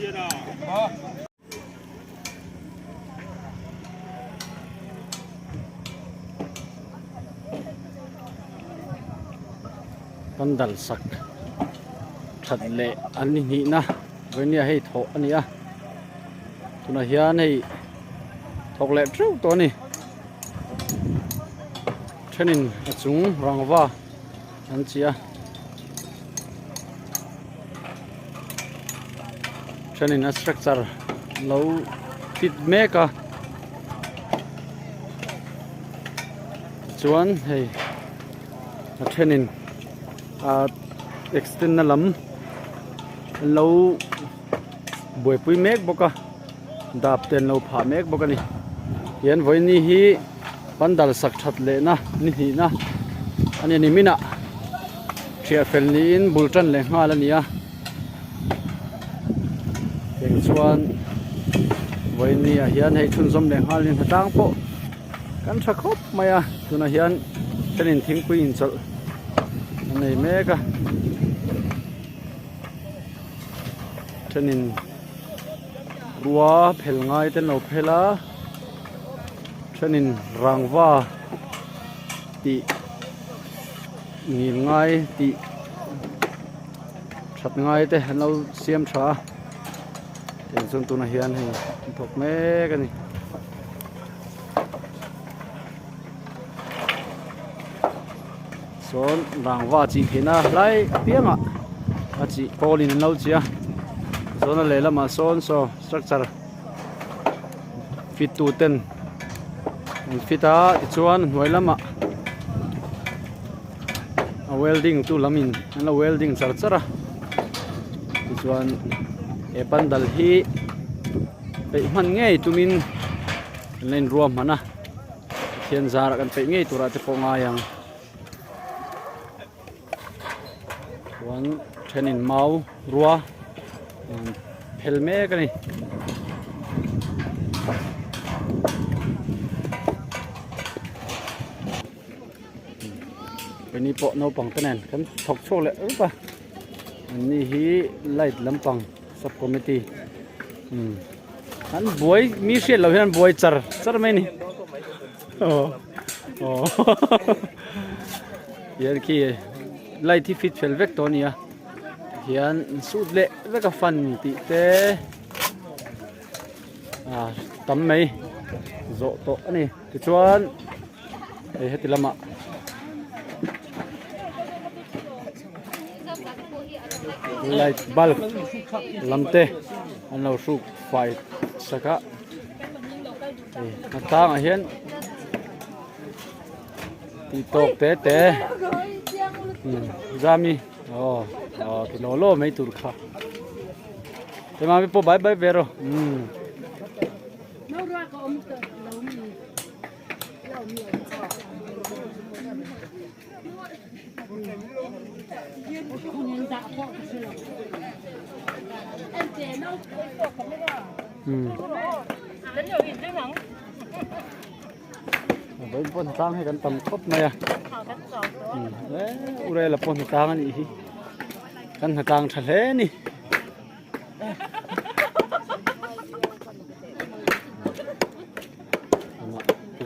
Pandal sak that leh an ni hnihna vawihnia hei thawh a ni a tunah hian hei thawk leh teuh tawh a ni thenin a chung rangva an chi a thenin a structure lo fit mek a tichuan hei a thenin a extend na lam an lo buaipui mek bawk a dap te an lo phah mek bawk a ni hian vawiini hi pandal sak that lehna ni hnihna a ni nimin ah thiah fel niin bul tan leh nghal a ni a eng chuan vawiini ah hian hei chhunzawm leh nghal in hnatlang pawh kan tha khawp mai a tunah hian thenin thingpui inchawlh an nei mek a thenin rua phel ngai te an lo phel a thenin rangva tih ngil ngai tih that ngai te an lo siam tha a tiang chuan tunah hian hei an thawk mek a ni. Sawn rangva chih theihna lai apiangah a chih pawlin an lo chih a chuan a lehlamah sawn saw structure fit tu ten an fit a tichuan a hnuai lamah a welding tu lamin an lo welding char char a tichuan he pandal hi peih hman ngei tumin an la inruahman a Pathian zarah kan peih ngei turah te pawh ngai ang chuan thenin mau rua phel mek a ni. Keini pawh naupang te nen kan thawk chhuak leh rup a an ni hi light lampang sub committee umm an buai mi hriat loh hian an buai char char mai a ni aw aw hian khi light hi fit fel vek tawh a ni a hian sut leh vek a fan tih te ah tam mai zawh tawh a ni tichuan. Hei heti lamah light bulb lam te an lo hruk fai sak a hei a tlangah hian tih tawk te te zami aw aw ti law law mai tur kha ema mi pawh bai bai ve rawh umm. Vawiin pawh hnatlang hi kan tam khawp mai a Urela pawh hnatlang a nih hi kan hnatlang tha hle a ni.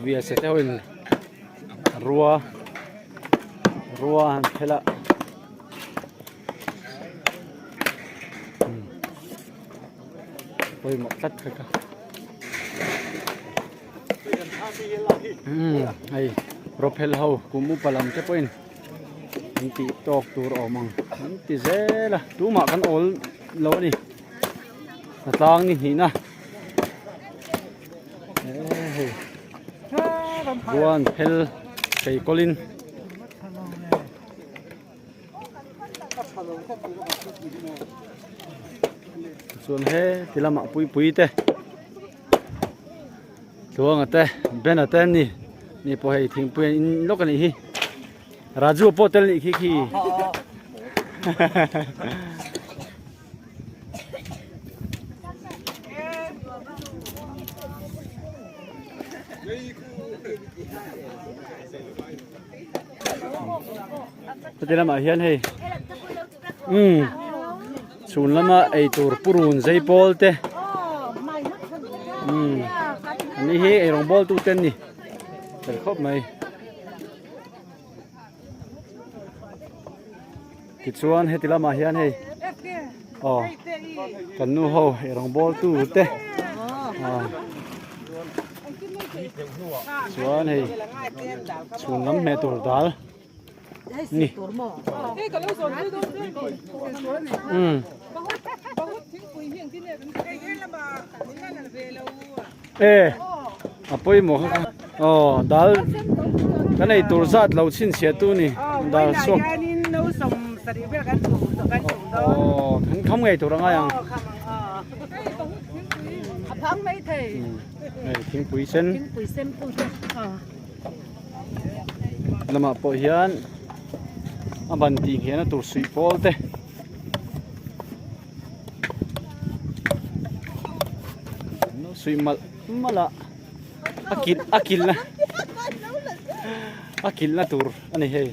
Via se te hoin rua rua han phela pawimawh tlat vek a hei rawphel ho kum upa lam te pawhin an tih tawk tur awm ang an ti zel a tumah kan awl lo a ni a tlang ni hnihna hei ruan phel fei kawlin chuan he ti lamah pui pui te Tluanga te Bena te an ni ni pawh hei thingpui an in lawk a nih hi Raju pawh tel nih khi khi Heti lamah hian hei umm. Chhun lama eitur purun zei pawl te umm ani hi eirawng bawl tu te an ni fel khawp mai tichuan heti lamah hian hei aw kan nu ho eirawng bawl tu te aw chuan hei chhun lam hmeh tur dal. Ni. Umm. E a pawimawh kha kha aw dal kan ei tur zat lo chhinchhiah tu ni dal chhuak aw kan kham ngei tur a ngai ang hei thingpui sen lamah pawh hian a ban tih nghehna tur suih pawl te suih malh malh a a kilh a kilhna a kilhna tur a ni hei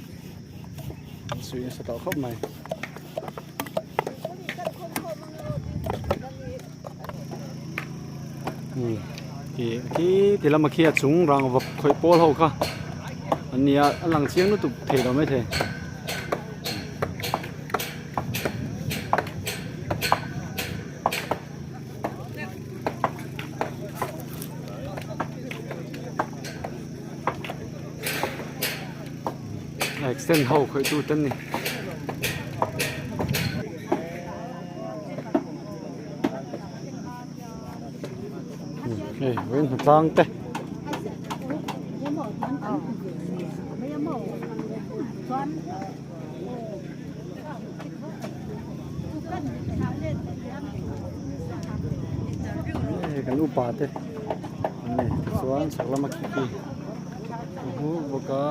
suih nasa tawh khawp mai. Khi ti lama khi a chung rangva khawih pawl ho kha an ni a a lang chiang lutuk thei lo maithei. Extend ho khawih tu te an ni. Hei vawiin hnatlang te. Hei kan upa te an ni tichuan chhak lama khi khi a hmuh bawk a.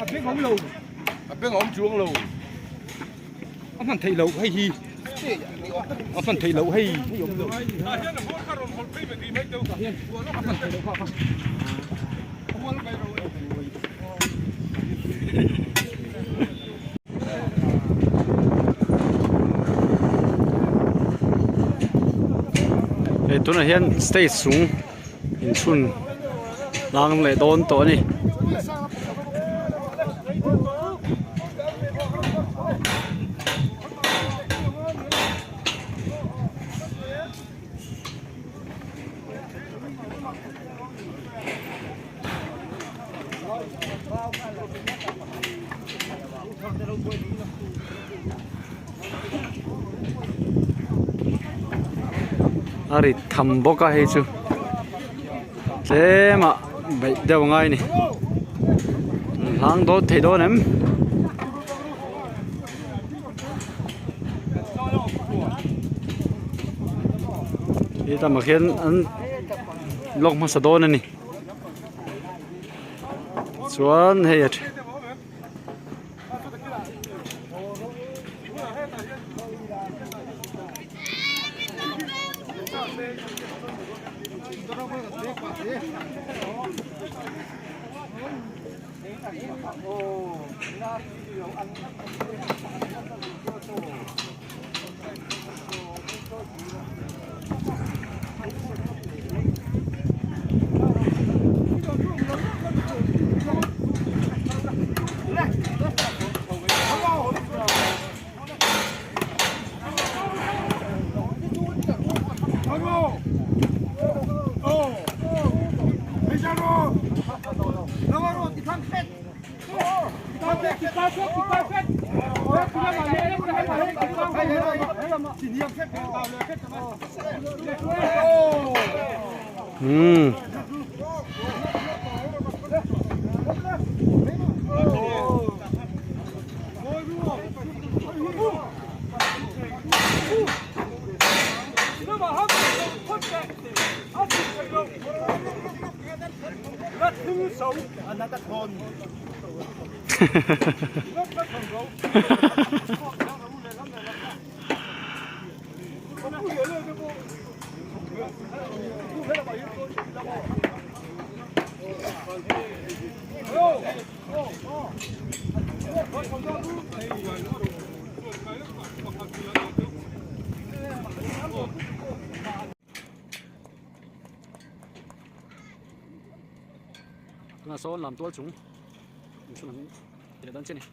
A beng awm lo a beng awm chuang lo a hman theih loh hei hi a hman theih loh hei hei awm lo a hman theih loh kha Hei tunah hian stage chung inchhun lang leh dawn tawh a ni. A rit tham bawk a hei chu tlem ah beih deuh a ngai a ni an hlang dawn thei dawn em. He lamah khian an lawk hmasa dawn a ni chuan hei a Umm. Tunah sawn lam tual chung inchhung an ti leh dawn chiah a ni.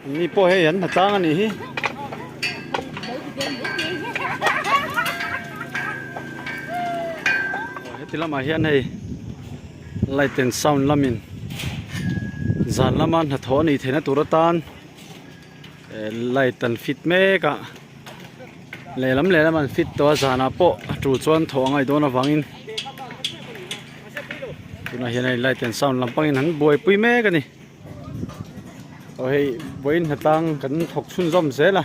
Ni pawh hei an hnatlang a nih hi. Heti lamah hian hei light and sound lamin zan lama hnathawh a nih theihna tur atan light an fit mek a lehlam lehlam an fit tawh a zanah pawh a tul chuan thawh a ngaih dawn avangin tunah hian hei light and sound lampangin an buaipui mek a ni. Aw hei vawiin hnatlang kan thawk chhunzawm zel a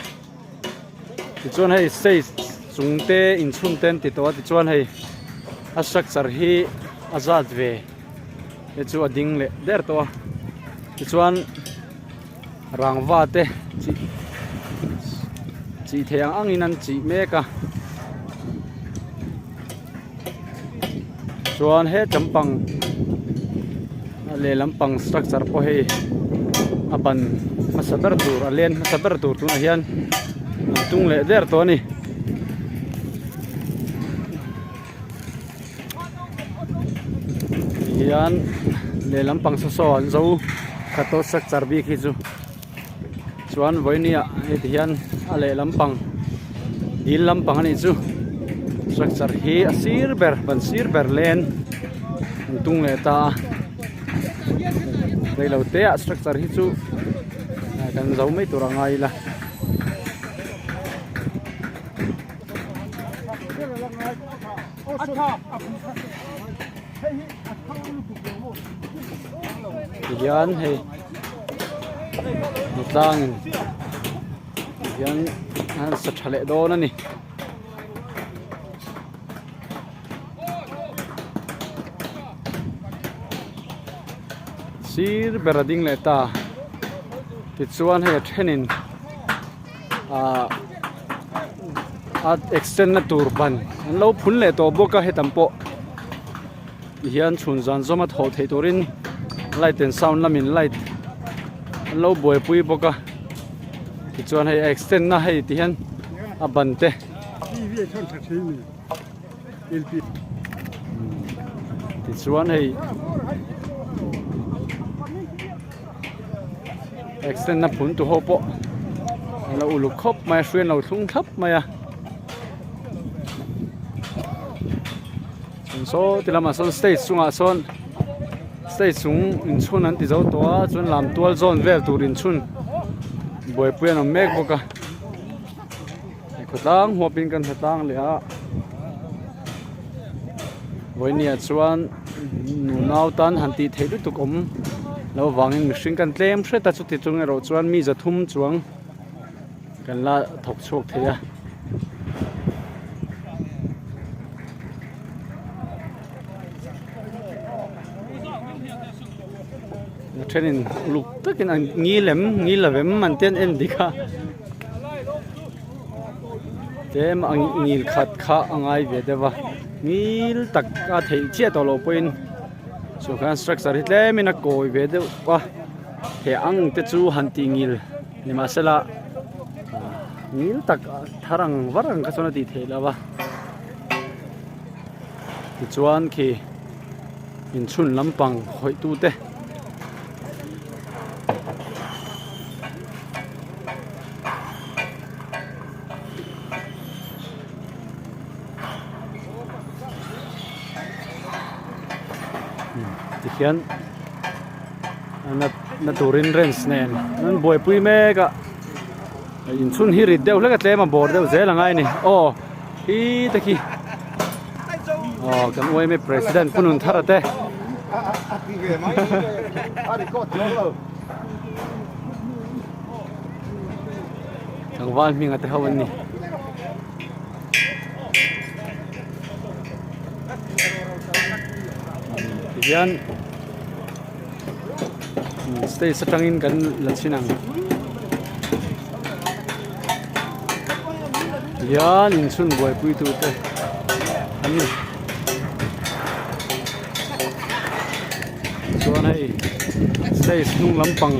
tichuan hei stage chung te inchhung te an ti tawh a tichuan hei a structure hi a zat ve te chu a ding leh der tawh a tichuan rangva te chi chih theih ang angin an chih mek a chuan he lampang a lehlam pang structure pawh hei a ban hmasa ber tur a len hmasa ber tur tunah hian an tung leh der tawh a ni. Hian lehlam pang saw saw an zo khat tawh structure bik hi chu chuan vawinia heti hian a lehlam pang dil lampang a nih chu structure hi a sir ber ban sir ber len an tung leh ta a reilo te ah structure hi chu kan zo mai tur a ngai ila. Tihian hei tlangin tihian an sa tha leh dawn a ni. Sir ber a ding leh ta tichuan hei a thenin ahh a extend na tur ban an lo phun leh tawh bawk a hetam pawh tihian chhun zan zawm a thawh theih turin light and sound lamin light an lo buaipui bawk a tichuan hei a extend na hei tihian a ban te tichuan hei extend na phun tu ho pawh an lo uluk khawp mai a hruai an lo thlung thlap mai a. Saw ti lamah sawn stage chungah sawn stage chung inchhun an ti zo tawh a chuan lam tual zawn vel tur inchhun buaipui an awm mek bawk a khawtlang huapin kan hlatlang leh a vawinia chuan nunau tan han tih theih lutuk awm lo vangin mihring kan tlem hret a chuti chung erawh chuan mi zathum chuang. Kan la thawk chhuak thei a. A thenin uluk takin an ngil em ngil lo em an ten en dik a tlem a ngil khat kha a ngai ve deuh a ngil tak a theih chiah tawh loh pawhin chu khan structure hi tlemin a kawi ve deuh a he ang te chu han tih ngil. Nimahsela ngil tak thar ang var ang kha chuan a tih theih loh a tichuan khi inchhun lampang khawih tute tikhian. Na turin wrench nen an buaipui mek a inchhun hi rit deuh hlek a tlem a bawr deuh zel angai a ni aw hi te khi aw kan yma president pu Nunthara te tlangval hminga te ho an ni. Tihian stage atangin kan la chhin ang tihian inchhun buaipui tute an ni chuan hei stage hnung lampang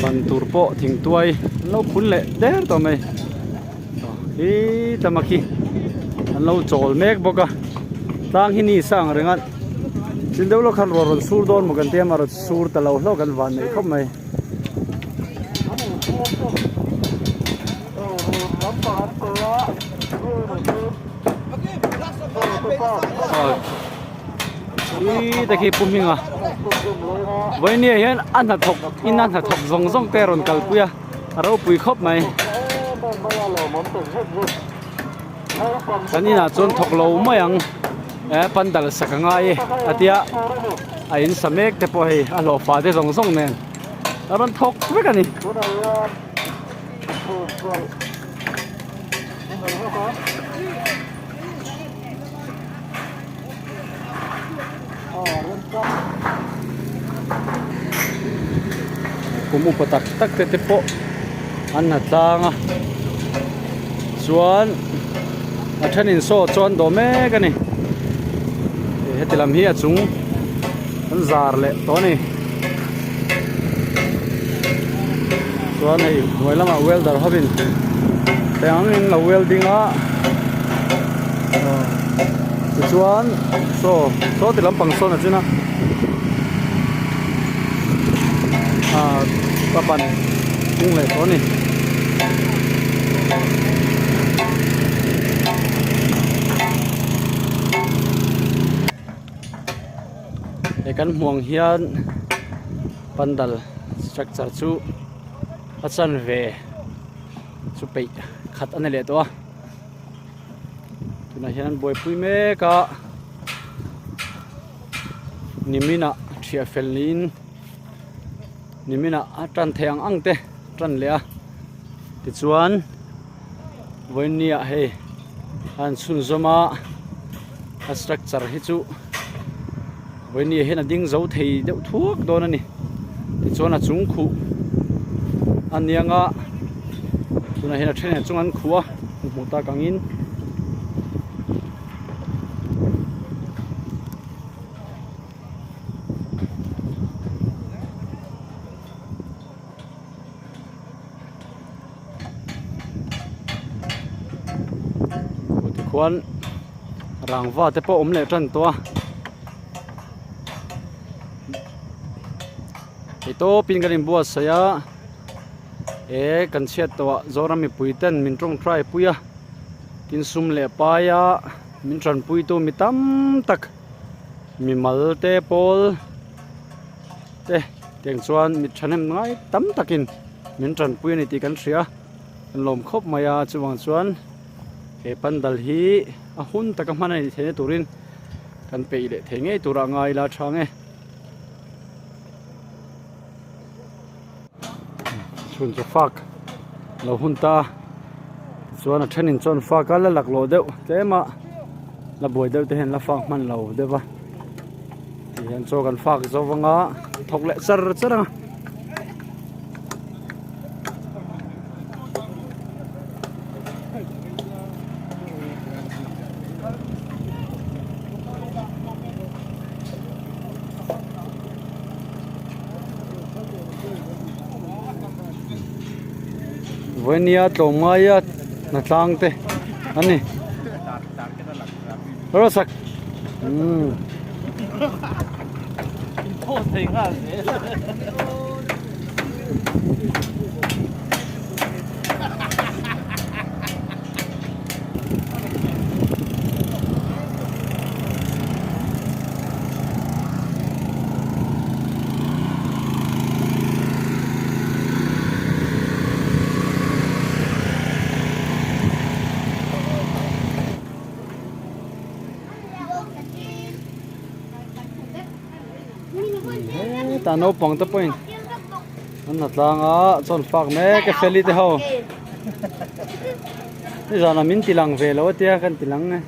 ban tur pawh thingtuai an lo phun leh der tawh mai. Hi tama khi an lo chawl mek bawk a tlang hi ni sang reng a chin deuh lawk khan ruah rawn sur dawn maw kan tia a rawn sur ta lo hlauh kan van neih khawp mai. Hi te khi pu hminga vawinia hian a hnathawk in a hnathawk zawng zawng te a rawn kalpui a. A ropui khawp mai. Kan inah chuan thawk lo mai ang eh pandal sak a ngai e a tia a in sa mek te pawh hei a hlawhfa te zawng zawng nen a rawn thawk vek a ni. Kum upa tak tak te te pawh an ha tlang a chuan a thenin saw chuan dawh mek a ni heti lam hi a chung an zar leh tawh a ni chuan hei hnuai lamah welder hovin eng angin lo welding a tichuan saw saw ti lampang sawn a chin a ah ka ban kung leh tawh a ni. He kan hmuh ang hian pandal structure chu a chanve chu peih khat a ni leh tawh a tunah hian an buaipui mek a nimin ah thiah fel niin nimin ah a tan theih ang ang te tan leh a tichuan vawiin ah hei a han chhunzawm a a structure hi chu vawiin ah hian a ding zo thei deuh thuak dawn a ni tichuan a chung khuh a niang a tunah hian a then ah chuan an khuh a hmuh tak angin. Tikhuan rangva te pawh awm leh tan tawh a hei tawpin kan inbuatsaih a he kan chhiat tawh ah Zoram mipui ten min tawngtai pui a tin sum leh pai a. Min tanpuitu mi tam tak mimal te pawl te tiang chuan mi thahnem ngai tam takin min tanpui a ni tih kan hria kan lawm khawp mai a chuvang chuan he pandal hi a hun taka hman a nih theihna turin kan peih leh thei ngei turah ngai ila tha ang e. Chhun chu fak lo hun ta chuan a thenin chuan fak a la laklawh deuh tlem a la buai deuh te hian la fak hman lo deuh va ti hian chaw kan fak zo vang a thawk leh char char ang a. Vawinia tlawmngaia hnatlang te an ni rawsak umm. Hetah naupang te pawhin an la tlang a chuan fak mek e feli te ho nizanah min ti lang ve lo a tia kan ti lang e.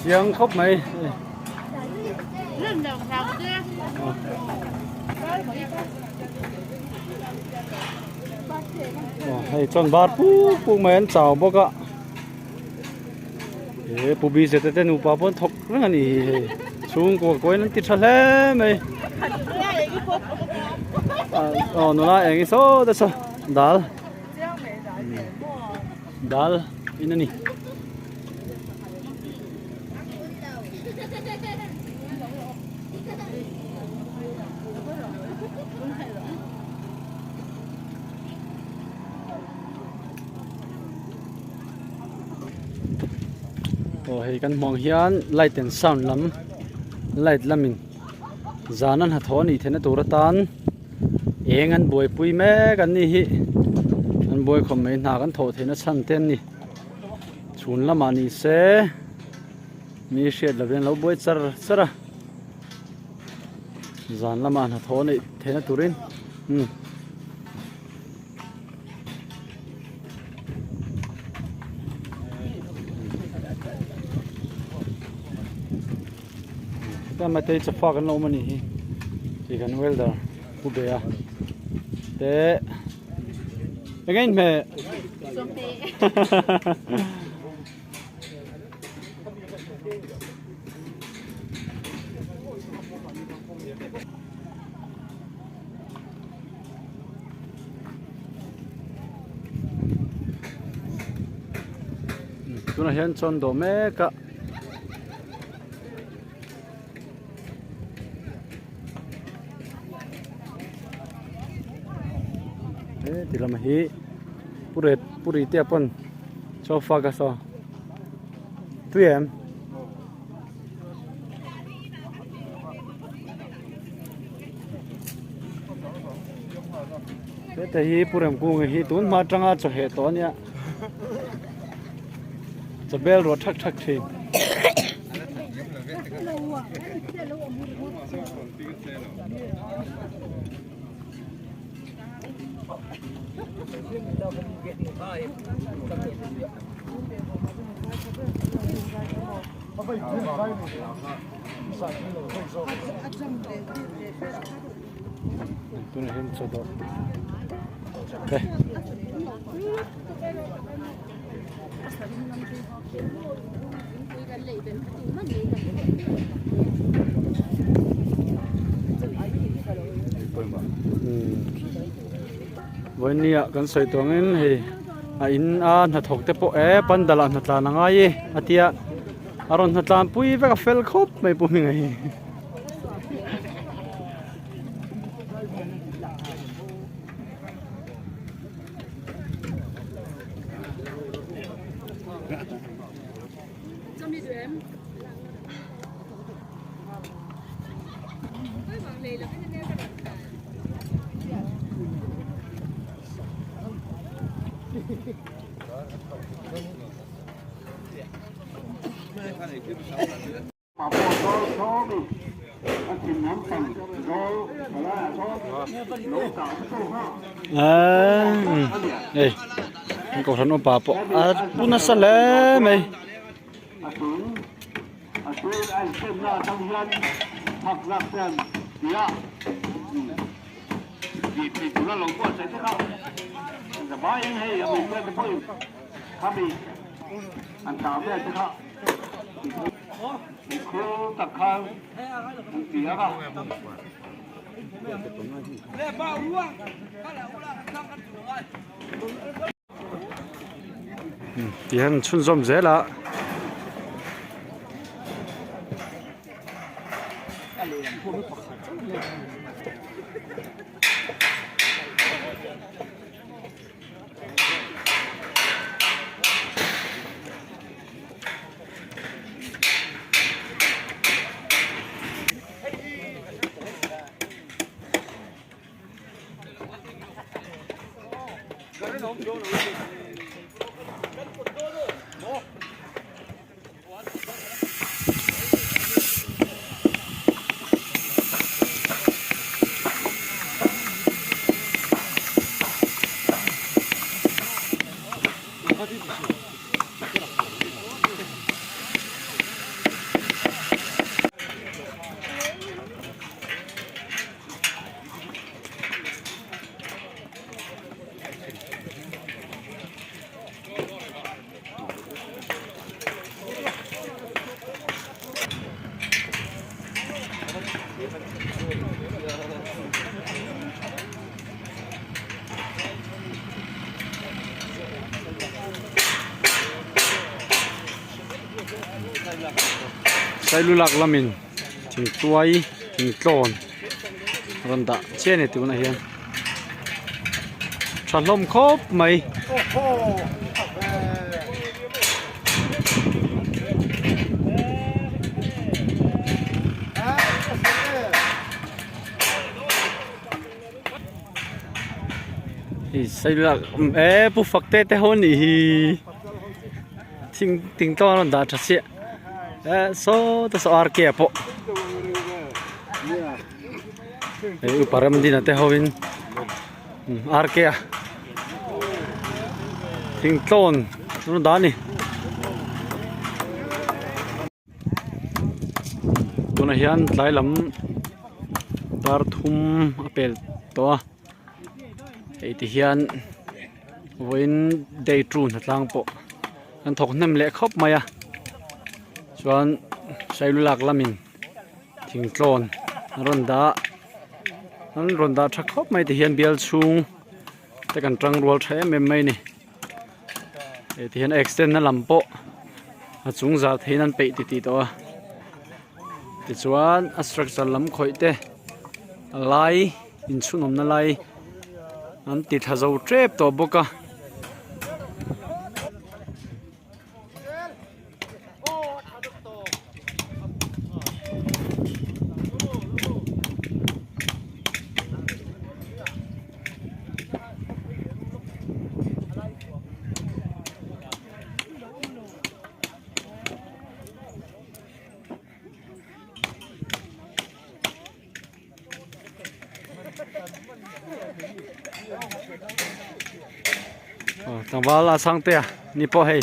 Chiang khawp mai. Hei chuan bar puk puk mai an chau bawk a he pu bi zeta te nupa pawh an thawk reng a ni hi hei chhungkua kawiin an ti tha hle mai aw nula eng i saw te saw dal dal in a ni. Aw hei kan hmuh ang hian light and sound lam light lamin zan a hnathawh a nih theihna tur atan eng an buaipui mek an nih hi an buai khawp mai hna kan thawh theihna chhan te an ni chhun lamah ni se mi hriat lovin an lo buai char char a. Zan lamah hnathawh neih theihna turin umm heta matei chafa kan lo awm a nih hi tih kan welder pu be a te eng a inhmeh Tunah hian chuan dawh mek a. He ti lam hi pure puri te pawn sofa ka saw tui em. Heta hi Pu Remkunga hi tun hma atanga chaw heh tawh a nia chaw bel ruah thak thak thin. Tunah hian chaw dawh te. Vawinia kan sawi tawh angin hei a in a hnathawk te pawh e pandal ah hnatlan a ngai e a tia a rawn hnatlan pui vek a fel khawp mai pu hminga hi. Ei an kohhran upa pawh a pu nasa hle mai. Ti hian an chhunzawm zel a. Sailulak lamin thingtuai thingtlawn rawn dah chiah a ni tunah hian tha hlawm khawp mai. Hei sailulak e pu fak te te ho a nih hi thing thingtlawn rawn dah tha chiah eh saw te saw ar ke ah pawh hei upa ramdina te ho in ar ke a thingtlawn rawn dah a ni. Tunah hian tlai lam dar thum a pel tawh a hei ti hian vawiin day two hnatlang pawh an thawk hnem leh khawp mai a chuan sailulak lamin thingtlawn an rawn dah a an rawn dah tha khawp mai ti hian bial chhung te kan tang rual tha em em mai a ni. Hei ti hian extend na lam pawh a chung zar theihin an peih titih tawh a tichuan a structure lam khawih te a lai inchhunawmna lai an ti thla zo tep tawh bawk a. Tlangval a sang te a ni pawh hei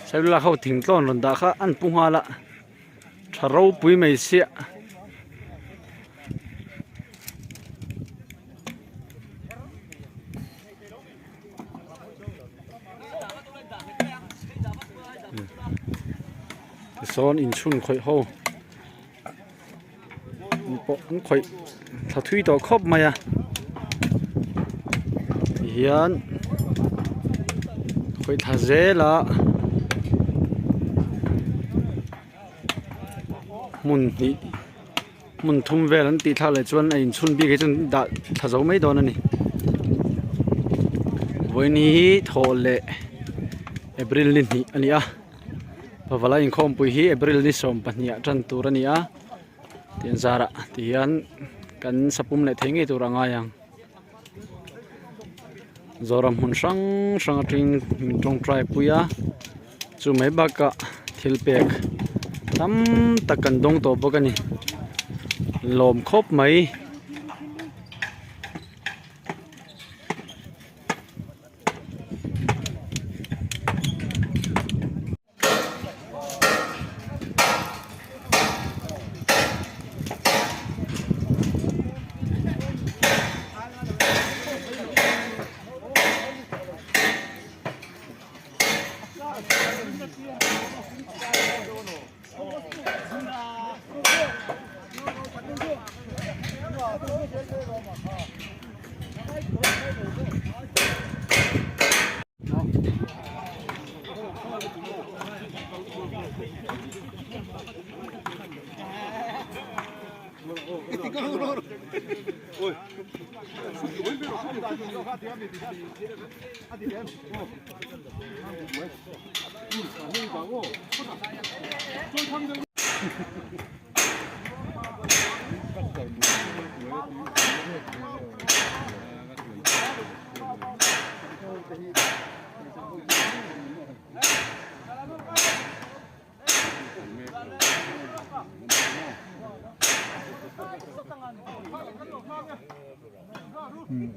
cellular ho thing tlawn rawn dah kha an pu nghal a tha ropui mai siah. Tisawn inchhun khawih ho. An pawh an khawih thla thui tawh khawp mai a tihian khawih thla zel a hmun hnih hmun thum vel an tih thlak leh chuan a inchhun bik hi chu an dah thla zo mai dawn a ni vawiin hi thawh leh April ni hnih a ni a. Pavalai inkhawmpui hi April ni 12 ah tan tur a ni a tian zarah ti hian. Kan sapum leh thei ngei tur a ngai ang. Zoram hmun hrang hrang atangin min tawngtai pui a chu mai bakah thil pek tam tak kan dawng tawh bawk a ni lawm khawp mai.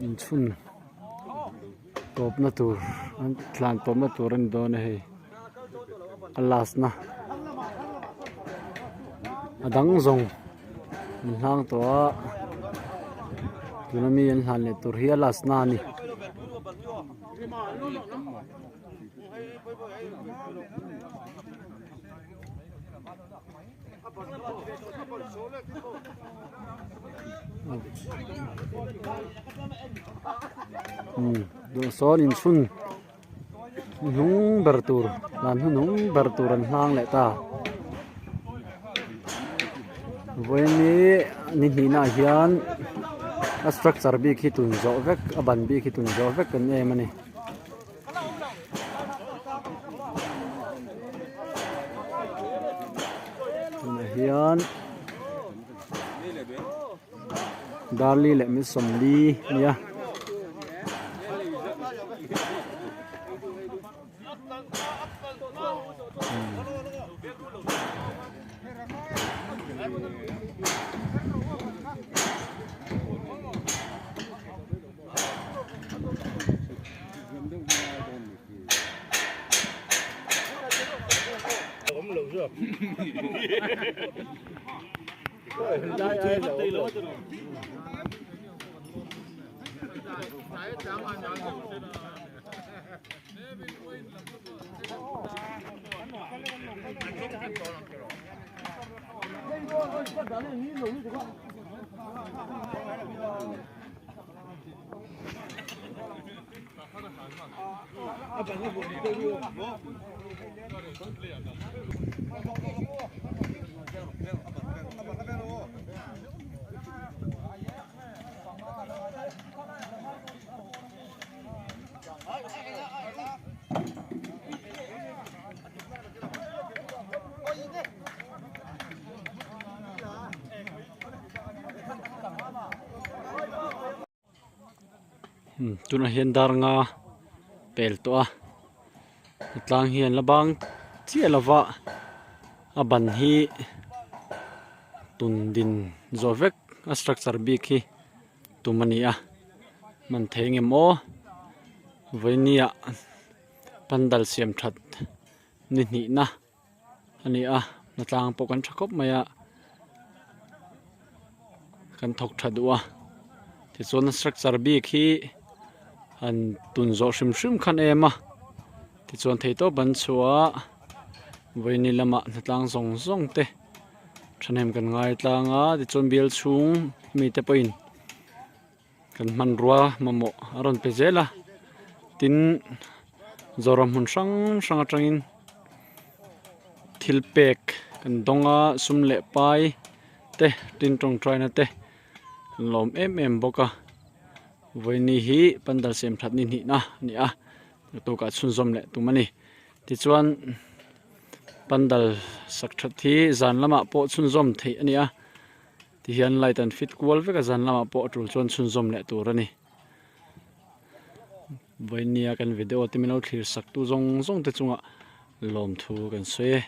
Inchhun tawpna tur an tlan tawpna tur a ni dawn a hei a last na a dang zawng an hlang tawh a tuna mi an hlan leh tur hi a last na a ni. Duh sawn inchhun hnung ber tur dan hnuhnung ber tur an hlang leh ta vawiin hi ni hnihna ah hian a structure bik hi tun zawh vek a ban bik hi tun zawh vek kan em a ni. Tunah hian Darli leh min sawmli a ni a. Tunah hian dar nga pel tawh a tlang hian la bang chiah lova a ban hi tun din zawh vek a structure bik hi tum a ni a hman thei engemaw aw vawinia pandal siam that ni hnihna. a ni a hnatlang pawh kan tha khawp mai a kan thawk tha duh a tichuan a structure bik hi han tun zawh hrim hrim khan em a tichuan theihtawp an chhuah a vawiini lamah hnatlang zawng zawng te thahnem kan ngai tlang a tichuan bial chhung mite pawhin kan hmanrua mamawh a rawn pe zel a tin Zoram hmun hrang hrang atangin thil pek kan dawng a sum leh pai te tin tawngtaina te an lawm em em bawk a vawiini hi pandal siam that ni hnihna a ni a naktukah chhunzawm leh tum a ni tichuan pandal sak that hi zan lamah pawh chhunzawm theih a ni a. Tihian light an fit kual vek a zan lamah pawh a tul chuan chhunzawm leh tur a ni. Vawinia kan video te min lo thlir sak tu zawng zawng te chungah lawmthu kan sawi e.